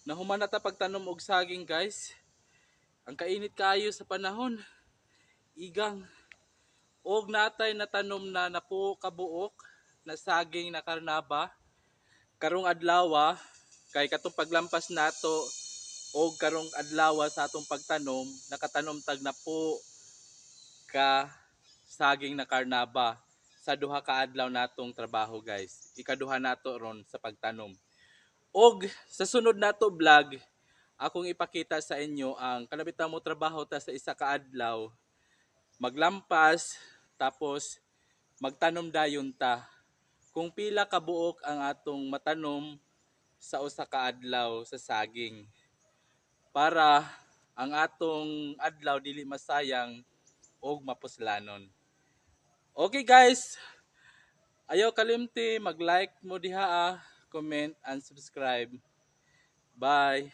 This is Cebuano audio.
Nahuman na ta pagtanom og saging, guys. Ang kainit kaayo sa panahon. Igang. Og natay natanom na napo kabuok na saging na karnaba. Karong adlaw kay katong paglampas nato og karong adlaw sa atong pagtanom, nakatanom tag napo ka saging na karnaba sa duha ka adlaw natong trabaho, guys. Ikaduha nato ron sa pagtanom. Og sa sunod nato vlog, akong ipakita sa inyo ang kanabita mo trabaho ta sa isa ka adlaw, maglampas tapos magtanom dayon ta, kung pila ka buok ang atong matanom sa usa ka adlaw sa saging, para ang atong adlaw dili masayang og mapuslanon. Okay guys, ayaw kalimti mag-like mo diha, comment and subscribe. Bye.